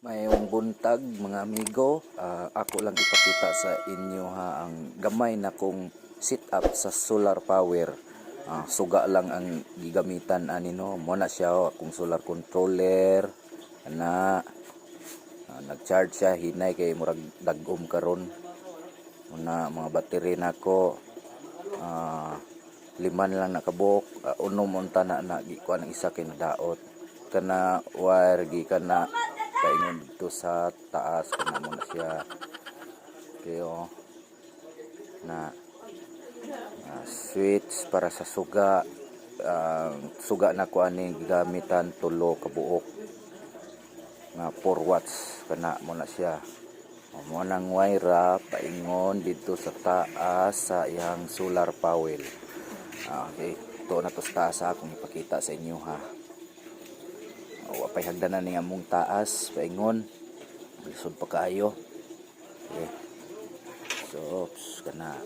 Maayong buntag, mga amigo. Ako lang ipakita sa inyo ha ang gamay na kong set up sa solar power. Suga lang ang gigamitan ani, no. Mo na siya oh, akong solar controller ana. Nag-charge siya hinay kay murag dagom karon. Muna mga battery nako. Lima na lang nakabuok, unom unta na na gikuan ang isa kay nadaot. Kana wire gikan na paingon dito sa taas, kana mo na siya kayo na switch para sa suga. Ang suga na ko ani gigamitan, tulo ka buok nga 4 watts, kana mo na siya. O, mo nang wire paingon dito sa taas sa iyang solar power. Okay, ito na to sa taas ha, akong ipakita sa inyo ha. Wa pay hagdanan ni among taas paingon. Lisod pa kaayo. Okay. So, oops, kana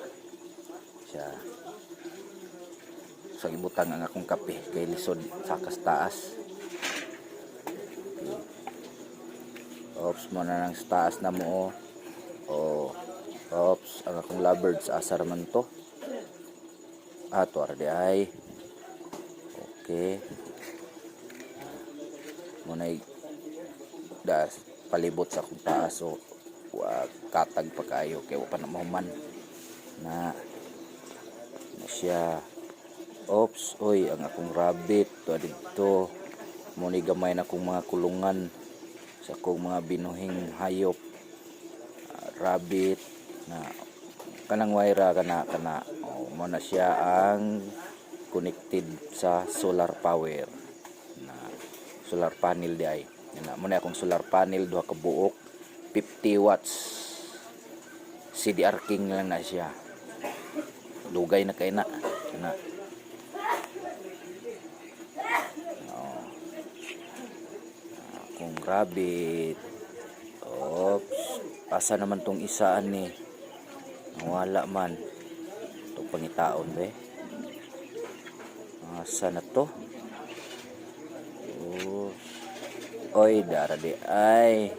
siya. Sa ibutang ang akong kape kay lisod sakas taas. Okay. Oops, mo na nang sa taas na mo oh. Oh. Oops, ang akong lovebirds, asa man to? Ah, to di ay. Okay. Mo na das palibot sa akong taas, so wa katag pa kayo kay wa pa na mahuman na na siya. Oops, oy, ang akong rabbit to didto. Mo ni gamay na akong mga kulungan sa akong mga binuhing hayop. Rabbit na kanang wire kana kana oh, mo na siya ang connected sa solar power na solar panel di ay. Yan na mo na akong solar panel, duha ka buok, 50 watts, CDR King lang na siya. Lugay na kay na kana. Oh. Akong rabbit. Oops, asa naman tong isaan ni? Nawala man itong pangitaon be. Asa na to? Oh. Oy, dara di ay.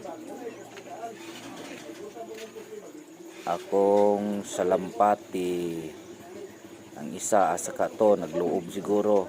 Akong salampati. Ang isa asa ka to, nagluob siguro.